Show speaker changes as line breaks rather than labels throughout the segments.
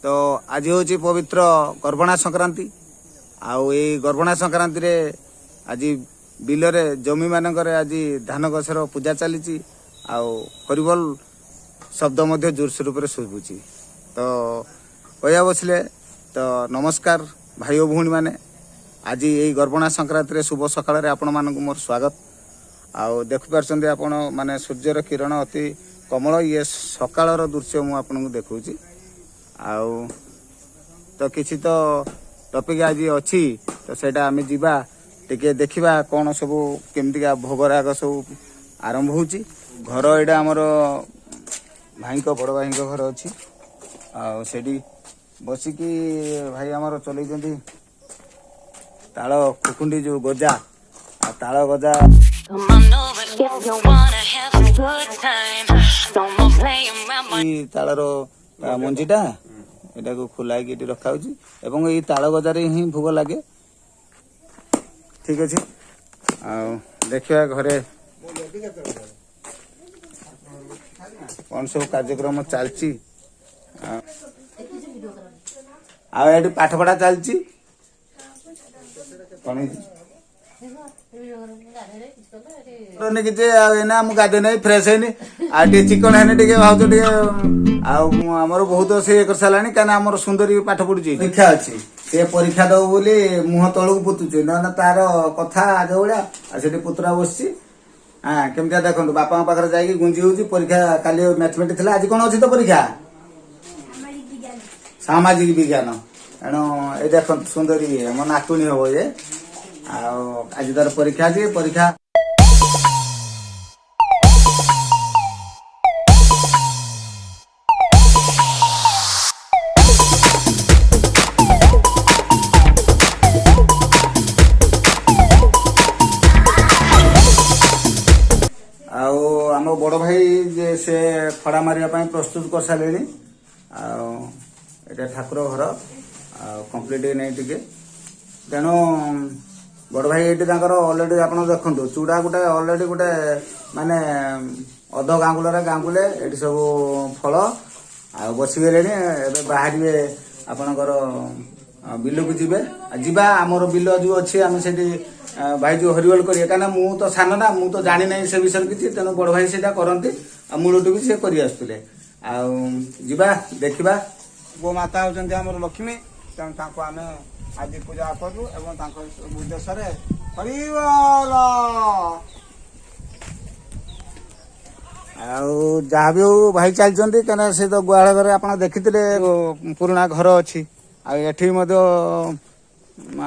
ତ ଆଜି ହେଉଛି ପବିତ୍ର ଗର୍ଭଣା ସଂକ୍ରାନ୍ତି। ଆଉ ଏଇ ଗର୍ଭଣା ସଂକ୍ରାନ୍ତିରେ ଆଜି ବିଲରେ ଜମିମାନଙ୍କରେ ଆଜି ଧାନ ଗଛର ପୂଜା ଚାଲିଛି ଆଉ ହରିବୋଲ ଶବ୍ଦ ମଧ୍ୟ ଜୋରସୋର ରୂପରେ ଶୁଭୁଛି। ତ କହିବା ବସିଲେ ତ ନମସ୍କାର ଭାଇ ଓ ଭଉଣୀମାନେ, ଆଜି ଏଇ ଗର୍ଭଣା ସଂକ୍ରାନ୍ତିରେ ଶୁଭ ସକାଳରେ ଆପଣମାନଙ୍କୁ ମୋର ସ୍ୱାଗତ। ଆଉ ଦେଖିପାରୁଛନ୍ତି ଆପଣ ମାନେ ସୂର୍ଯ୍ୟର କିରଣ ଅତି କମଳ, ଇଏ ସକାଳର ଦୃଶ୍ୟ ମୁଁ ଆପଣଙ୍କୁ ଦେଖାଉଛି। ଆଉ ତ କିଛି ତ ଟପିକ୍ ଆଜି ଅଛି, ତ ସେଇଟା ଆମେ ଯିବା ଟିକେ ଦେଖିବା କ'ଣ ସବୁ କେମିତିକା ଭୋଗରାଗ ସବୁ ଆରମ୍ଭ ହେଉଛି। ଘର ଏଇଟା ଆମର ଭାଇଙ୍କ ବଡ଼ ଭାଇଙ୍କ ଘର ଅଛି। ଆଉ ସେଇଠି ବସିକି ଭାଇ ଆମର ଚଲେଇଛନ୍ତି ତାଳ ଖୁଖୁଣ୍ଡି ଯୋଉ ଗଜା, ଆଉ ତାଳ ଗଜା।
Come on over if you wanna have a good time. No more playing around my
ଏଇ ତାଳର ମଞ୍ଜିଟା ଏଟାକୁ ଖୋଲା ହେଇକି ଏଠି ରଖାହଉଛି ଏବଂ ଏଇ ତାଳ ଗଜାରେ ହିଁ ଭୋଗ ଲାଗେ। ଠିକ ଅଛି, ଆଉ ଦେଖିବା ଘରେ କଣ ସବୁ କାର୍ଯ୍ୟକ୍ରମ ଚାଲିଛି। ଆଉ ଏଠି ପାଠ ପଢା ଚାଲିଛି। କଣ ହେଇଛି? କରୁନି କିଛି ଆଉ ଏଇନା ମୁଁ ଗାଧେଇ ନାହିଁ, ଫ୍ରେଶ ହେଇନି, ଆଉ ଟିକେ ଚିକଣ ହେଇନି, ଟିକେ ଭାଉଜ ଟିକେ। ଆଉ ମୁଁ ଆମର ବହୁତ ସେ ଇଏ କରିସାରିଲାଣି, କାହିଁକିନା ଆମର ସୁନ୍ଦରୀ ପାଠ ପଢୁଛି, ପରୀକ୍ଷା ଅଛି, ସେ ପରୀକ୍ଷା ଦବ ବୋଲି ମୁହଁ ତଳକୁ ପୋତୁଛି, ନହେଲେ ତାର କଥା ଯୋଉ ଭଳିଆ। ଆଉ ସେଠି ପୁତୁରା ବସିଛି। ହଁ, କେମିତିଆ ଦେଖନ୍ତୁ, ବାପାଙ୍କ ପାଖରେ ଯାଇକି ଗୁଞ୍ଜି ହଉଛି। ପରୀକ୍ଷା କାଲି ମ୍ୟାଥମେଟିକ୍ସ ଥିଲା, ଆଜି କଣ ଅଛି ତ ପରୀକ୍ଷା? ସାମାଜିକ ବିଜ୍ଞାନ। ଏଣୁ ଏଇ ଦେଖନ୍ତୁ ସୁନ୍ଦରୀ ମୋ ନାତୁଣୀ ହବ ଇଏ। ଆଉ ଆଜି ତାର ପରୀକ୍ଷା ଅଛି ପରୀକ୍ଷା। ଆଉ ଆମ ବଡ ଭାଇ ଯେ ସେ ଖଡ଼ା ମାରିବା ପାଇଁ ପ୍ରସ୍ତୁତ କରିସାରିଲେଣି। ଆଉ ଏଇଟା ଠାକୁର ଘର ଆଉ କମ୍ପ୍ଲିଟ ହେଇନାହିଁ ଟିକେ, ତେଣୁ ବଡ ଭାଇ ଏଇଠି ତାଙ୍କର ଅଲରେଡି ଆପଣ ଦେଖନ୍ତୁ ଚୁଡ଼ା ଗୋଟେ ଅଲରେଡି ଗୋଟେ ମାନେ ଅଧ ଗାଙ୍ଗୁଲରେ ଗାଙ୍ଗୁଲେ ଏଠି ସବୁ ଫଳ ଆଉ ବସିଗଲେଣି। ଏବେ ବାହାରିବେ ଆପଣଙ୍କର ବିଲକୁ ଯିବେ। ଆଉ ଯିବା ଆମର ବିଲ ଯୋଉ ଅଛି ଆମେ ସେଠି ଭାଇ ଯୋଉ ହରିବୋଲ କରିବେ, କାହିଁକିନା ମୁଁ ତ ସାନ ନା, ମୁଁ ତ ଜାଣିନାହିଁ ସେ ବିଷୟରେ କିଛି, ତେଣୁ ବଡ ଭାଇ ସେଇଟା କରନ୍ତି ଆଉ ମୂଳଠୁ ବି ସେ କରି ଆସୁଥିଲେ। ଆଉ ଯିବା ଦେଖିବା।
ଗୋମାତା ହେଉଛନ୍ତି ଆମର ଲକ୍ଷ୍ମୀ, ତେଣୁ ତାଙ୍କୁ ଆମେ ଆଜି ପୂଜା କରୁ ଏବଂ ତାଙ୍କ ଉଦ୍ଦେଶ୍ୟରେ ହରିବୋଲ।
ଆଉ ଯାହା ବି ହଉ ଭାଇ ଚାଲିଛନ୍ତି, କାହିଁକିନା ସେ ତ ଗୁହାଳ ଘରେ ଆପଣ ଦେଖିଥିଲେ ପୁରୁଣା ଘର ଅଛି। ଆଉ ଏଠି ମଧ୍ୟ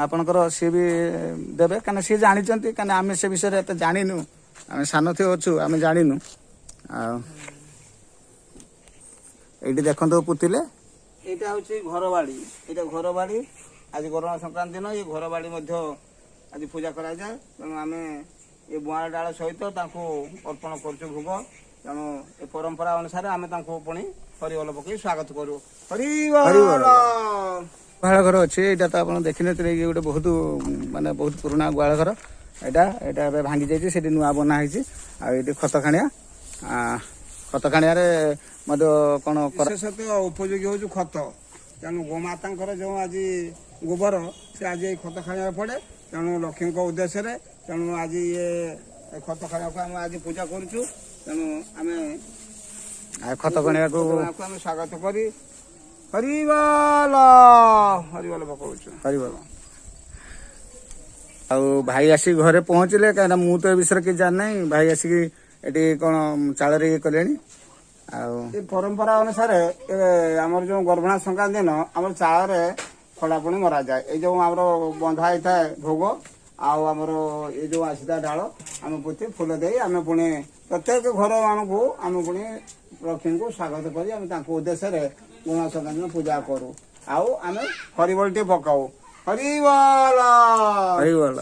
ଆପଣଙ୍କର ସିଏ ବି ଦେବେ, କାହିଁକିନା ସିଏ ଜାଣିଛନ୍ତି, କାହିଁକିନା ଆମେ ସେ ବିଷୟରେ ଏତେ ଜାଣିନୁ, ଆମେ ସାନ ଅଛୁ, ଆମେ ଜାଣିନୁ। ଆଉ ଏଇଠି ଦେଖନ୍ତୁ ପୁତିଲେ।
ଏଇଟା ହେଉଛି ଘରବାଡ଼ି, ଏଇଟା ଘରବାଡ଼ି। ଆଜି ଗରୁଣ ସଂକ୍ରାନ୍ତି ଦିନ ଏ ଘରବାଡ଼ି ମଧ୍ୟ ଆଜି ପୂଜା କରାଯାଏ। ତେଣୁ ଆମେ ଏ ବୁଆଁଳ ଡାଳ ସହିତ ତାଙ୍କୁ ଅର୍ପଣ କରୁଛୁ ଭୋଗ। ତେଣୁ ଏ ପରମ୍ପରା ଅନୁସାରେ ଆମେ ତାଙ୍କୁ ପୁଣି ହରିବୋଲ ପକେଇ ସ୍ୱାଗତ କରୁ। ହରିବୋଲ।
ହରିବୋଲ। ଗୁହାଳ ଘର ଅଛି, ଏଇଟା ତ ଆପଣ ଦେଖିନଥିଲେ। ଇଏ ଗୋଟେ ବହୁତ ମାନେ ବହୁତ ପୁରୁଣା ଗୁହାଳ ଘର। ଏଇଟା ଏଇଟା ଏବେ ଭାଙ୍ଗି ଯାଇଛି, ସେଠି ନୂଆ ବନା ହେଇଛି। ଆଉ ଏଇଠି ଖତଖାଣିଆ, ଖତଖାଣିଆରେ ମଧ୍ୟ କଣ
ବିଶେଷତଃ ଉପଯୋଗୀ ହେଉଛି ଖତ। ତେଣୁ ଗୋମାତାଙ୍କର ଯେଉଁ ଆଜି ଗୋବର ସେ ଆଜି ଏଇ ଖତ ଖାଣିବାକୁ ପଡ଼େ। ତେଣୁ ଲକ୍ଷ୍ମୀଙ୍କ ଉଦ୍ଦେଶ୍ୟରେ ତେଣୁ ଆଜି ଇଏ ଖତ ଖାଣିବାକୁ ଆମେ ଆଜି ପୂଜା କରୁଛୁ। ତେଣୁ ଆମେ
ଆଉ ଖତ ଖଣିବାକୁ
ଆମେ ସ୍ୱାଗତ କରି ହରିବୋଲ ହରିବୋଲ ପକଉଛୁ।
ହରିବୋଲ। ଆଉ ଭାଇ ଆସିକି ଘରେ ପହଞ୍ଚିଲେ, କାହିଁକିନା ମୁଁ ତ ଏ ବିଷୟରେ କିଛି ଜାଣିନାହିଁ। ଭାଇ ଆସିକି ଏଠି କଣ ଚାଳରେ ଇଏ କଲେଣି। ଆଉ
ଏ ପରମ୍ପରା ଅନୁସାରେ ଏ ଆମର ଯୋଉ ଗର୍ଭଣା ସଂକ୍ରାନ୍ତି ଦିନ ଆମର ଚାଳରେ ଖଡ଼ା ପୁଣି ମରାଯାଏ। ଏଇ ଯୋଉ ଆମର ବନ୍ଧା ହେଇଥାଏ ଭୋଗ ଆଉ ଆମର ଏ ଯୋଉ ଆସିଥାଏ ଡାଳ ଆମେ ପୋତି ଫୁଲ ଦେଇ ଆମେ ପୁଣି ପ୍ରତ୍ୟେକ ଘର ମାନଙ୍କୁ ଆମେ ପୁଣି ଲକ୍ଷ୍ମୀଙ୍କୁ ସ୍ୱାଗତ କରି ଆମେ ତାଙ୍କ ଉଦ୍ଦେଶ୍ୟରେ ଗରୁଣ ସଂକ୍ରାନ୍ତି ଦିନ ପୂଜା କରୁ। ଆଉ ଆମେ ହରିବୋଲ ଟିକେ ପକାଉ। ହରିବୋଲ
ହରିବୋଲ।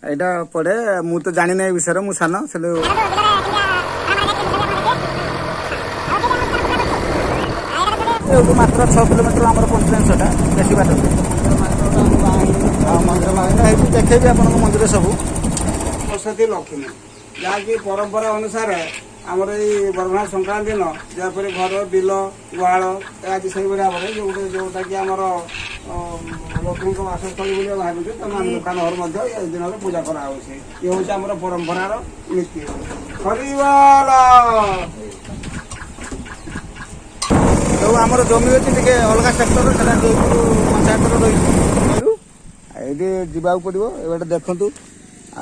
ଏଇଟା ପଡେ, ମୁଁ ତ ଜାଣିନାହିଁ ଏ ବିଷୟରେ, ମୁଁ ସାନ ସେଠୁ। ଏଇଠୁ ମାତ୍ର 6 କିଲୋମିଟର ଆମର ପଞ୍ଚଲିଙ୍ଗେଶ୍ୱରଟା, ବେଶୀ ବାଟ ନୁହେଁ। ଆଉ ମନ୍ଦିର ମାଳିନୀ ହେଇଛି, ଦେଖେଇବି ଆପଣଙ୍କୁ ମନ୍ଦିର ସବୁ।
ସରସ୍ୱତୀ ଲକ୍ଷ୍ମୀ, ଯାହାକି ପରମ୍ପରା ଅନୁସାରେ ଆମର ଏଇ ଗର୍ଭଣା ସଂକ୍ରାନ୍ତି ଦିନ ଯେପରି ଘର, ବିଲ, ଗୁହାଳ ଆଦି ସେଇଭଳି ଭାବରେ ଯୋଉଟାକି ଆମର ଲକ୍ଷ୍ମୀଙ୍କ ବାସସ୍ଥଳୀ ବୋଲି ଆମେ ଭାବୁଛୁ, ତେଣୁ ଆମ ଦୋକାନ ଘର ମଧ୍ୟ ଏଇ ଦିନରେ ପୂଜା କରାହଉଛି। ଇଏ ହଉଛି ଆମର ପରମ୍ପରାର ନୀତି। ହରିବୋଲ।
ଯେଉଁ ଆମର ଜମି ଅଛି ଟିକେ ଅଲଗା ସେକ୍ଟର, ସେଟା ଜୟପୁର ପଞ୍ଚାୟତର ରହିଛି। ଏଇଠି ଯିବାକୁ ପଡ଼ିବ। ଏବାଟେ ଦେଖନ୍ତୁ,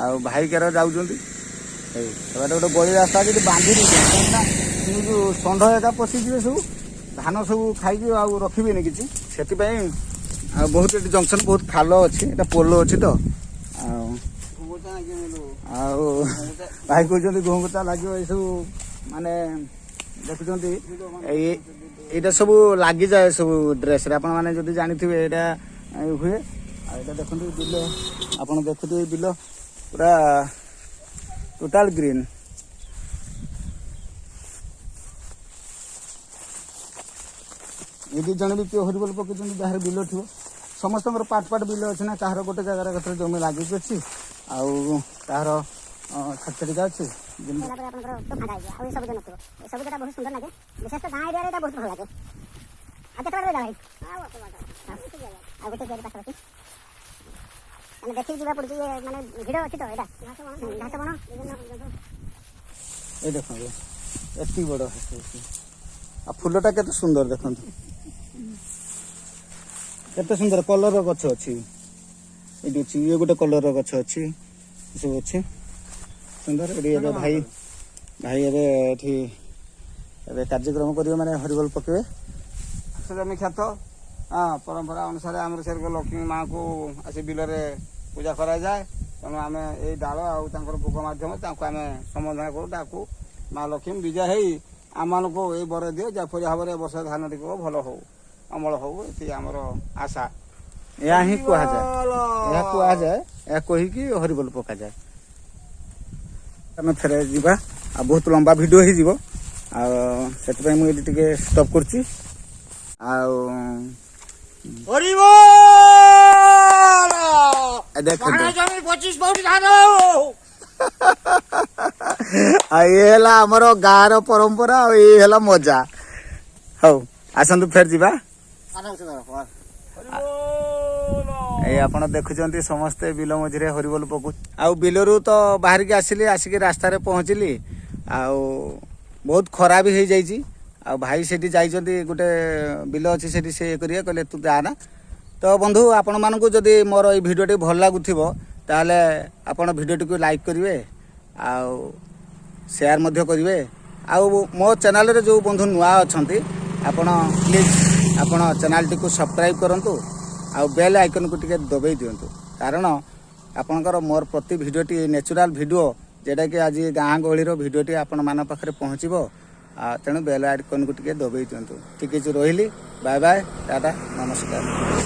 ଆଉ ଭାଇ କେର ଯାଉଛନ୍ତି। ଏଇ ଏବାଟେ ଗୋଟେ ଗଳି ରାସ୍ତା ଅଛି, ଏଠି ବାନ୍ଧି ଦେଇଛନ୍ତି, କାହିଁକିନା ଏ ଯୋଉ ଷଣ୍ଢ ଏକା ପଶିଯିବେ, ସବୁ ଧାନ ସବୁ ଖାଇକି ଆଉ ରଖିବେନି କିଛି, ସେଥିପାଇଁ। ଆଉ ବହୁତ ଏଠି ଜଙ୍କସନ ବହୁତ ଖାଲ ଅଛି, ଏଟା ପୋଲ ଅଛି ତ। ଆଉ ଭାଇ କହୁଛନ୍ତି ଘୁଙ୍ଗୁଚା ଲାଗିବ। ଏସବୁ ମାନେ ଦେଖୁଛନ୍ତି, ଏଇଟା ସବୁ ଲାଗିଯାଏ ସବୁ ଡ୍ରେସରେ। ଆପଣ ମାନେ ଯଦି ଜାଣିଥିବେ, ଏଇଟା ହୁଏ। ଆଉ ଏଇଟା ଦେଖନ୍ତୁ ବିଲ, ଆପଣ ଦେଖୁଥିବେ ବିଲ ପୁରା ଟୋଟାଲ ଗ୍ରୀନ୍। ଏ ଦି ଜଣ ବି କିଏ ହରିବୋଲ ପକେଇଛନ୍ତି, ଯାହାର ବିଲ ଥିବ। ସମସ୍ତଙ୍କର ପାଟ ପାଟ ବିଲ ଅଛି ନା, କାହାର ଗୋଟେ ଜାଗାରେ ଏକାଥରେ ଜମି ଲାଗିକି ଅଛି, ଆଉ କାହାର ଛାଡ଼ି ଛାଡ଼ିକା ଅଛି ଯେମିତି।
ହେଲା ପରେ ଆପଣଙ୍କର ତ ଫାଙ୍କା ହେଇଯିବ, ଆଉ ଏ ସବୁଜ ନଥିବ। ଏ ସବୁଜଟା ବହୁତ ସୁନ୍ଦର ଲାଗେ, ବିଶେଷତଃ ଗାଁ ଏରିଆରେ ଏଇଟା ବହୁତ ଭଲ ଲାଗେ। ଆଉ କେତେ ବାଟ ରହିଲା ଭାଇ? ଆଉ ଗୋଟେ କିଆରି ପାଖାପାଖି। ମାନେ ଦେଖିକି ଯିବାକୁ ପଡୁଛି, ଇଏ ମାନେ ଭିଡ଼ ଅଛି ତ, ଏଇଟା ଘାସ ବଣ ବିଭିନ୍ନ ଜନ୍ତୁ।
ଏ ଦେଖନ୍ତୁ, ଏତିକି ବଡ ଘାସ ହେଇଛି। ଆଉ ଫୁଲଟା କେତେ ସୁନ୍ଦର ଦେଖନ୍ତୁ, କେତେ ସୁନ୍ଦର କଲର ଗଛ ଅଛି ଏଇଠି ଅଛି। ଇଏ ଗୋଟେ କଲର ଗଛ ଅଛି, ଏସବୁ ଅଛି ସୁନ୍ଦର ଏଠି। ଏବେ ଭାଇ ଏବେ ଏଠି ଏବେ କାର୍ଯ୍ୟକ୍ରମ କରିବେ, ମାନେ ହରିବୋଲ ପକେଇବେ।
ଚାଷ ଜମି କ୍ଷେତ, ହଁ, ପରମ୍ପରା ଅନୁସାରେ ଆମର ସେରକ ଲକ୍ଷ୍ମୀ ମାଙ୍କୁ ଆସି ବିଲରେ ପୂଜା କରାଯାଏ। ତେଣୁ ଆମେ ଏଇ ଡାଳ ଆଉ ତାଙ୍କର ଭୋଗ ମାଧ୍ୟମରେ ତାଙ୍କୁ ଆମେ ସମ୍ବୋଧନା କରୁ, ଡାକୁ, ମା ଲକ୍ଷ୍ମୀ ବିଜୟ ହେଇ ଆମମାନଙ୍କୁ ଏଇ ବର ଦିଅ, ଯେପରି ଭାବରେ ଏ ବର୍ଷ ଧାନ ଟିକେ ଭଲ ହଉ, ଅମଳ ହଉ, ଏତିକି ଆମର ଆଶା।
ଏହା ହିଁ କୁହାଯାଏ, ଏହା କୁହାଯାଏ, ଏହା କହିକି ହରିବୋଲ ପକାଯାଏ। ଆମେ ଫେରେ ଯିବା, ଆଉ ବହୁତ ଲମ୍ବା ଭିଡ଼ିଓ ହେଇଯିବ, ଆଉ ସେଥିପାଇଁ ମୁଁ ଏଇଠି ଟିକେ ଷ୍ଟପ୍ କରୁଛି। ଆଉ
ହରିବୋଲ।
ଏ ଦେଖନ୍ତୁ।
ଜମି 25 ପଉଟି ଧାନ।
ଆଉ ଇଏ ହେଲା ଆମର ଗାଁର ପରମ୍ପରା, ଆଉ ଇଏ ହେଲା ମଜା। ହଉ, ଆସନ୍ତୁ ଫେର ଯିବା। ଏଇ ଆପଣ ଦେଖୁଛନ୍ତି, ସମସ୍ତେ ବିଲ ମଝିରେ ହରିବୋଲ ପକଉ। ଆଉ ବିଲରୁ ତ ବାହାରିକି ଆସିଲି, ଆସିକି ରାସ୍ତାରେ ପହଞ୍ଚିଲି, ଆଉ ବହୁତ ଖରା ବି ହେଇଯାଇଛି। ଆଉ ଭାଇ ସେଠି ଯାଇଛନ୍ତି, ଗୋଟେ ବିଲ ଅଛି ସେଠି ସେ ଇଏ କରିବେ, କହିଲେ ତୁ ଯା ନା। ତ ବନ୍ଧୁ, ଆପଣମାନଙ୍କୁ ଯଦି ମୋର ଏଇ ଭିଡ଼ିଓଟି ଭଲ ଲାଗୁଥିବ, ତାହେଲେ ଆପଣ ଭିଡ଼ିଓଟିକୁ ଲାଇକ୍ କରିବେ ଆଉ ସେୟାର ମଧ୍ୟ କରିବେ। ଆଉ ମୋ ଚ୍ୟାନେଲରେ ଯେଉଁ ବନ୍ଧୁ ନୂଆ ଅଛନ୍ତି, ଆପଣ ପ୍ଲିଜ୍ ଆପଣ ଚ୍ୟାନେଲଟିକୁ ସବସ୍କ୍ରାଇବ୍ କରନ୍ତୁ ଆଉ ବେଲ୍ ଆଇକନ୍କୁ ଟିକେ ଦବାଇ ଦିଅନ୍ତୁ, କାରଣ ଆପଣଙ୍କର ମୋର ପ୍ରତି ଭିଡ଼ିଓଟି ନ୍ୟାଚୁରାଲ୍ ଭିଡ଼ିଓ, ଯେଉଁଟାକି ଆଜି ଗାଁ ଗହଳିର ଭିଡ଼ିଓଟି ଆପଣମାନଙ୍କ ପାଖରେ ପହଞ୍ଚିବ। ଆଉ ତେଣୁ ବେଲ୍ ଆଇକନ୍କୁ ଟିକେ ଦବାଇ ଦିଅନ୍ତୁ। ଠିକ୍ ଅଛି, ରହିଲି, ବାଏ ବାଏ, ଟାଟା, ନମସ୍କାର।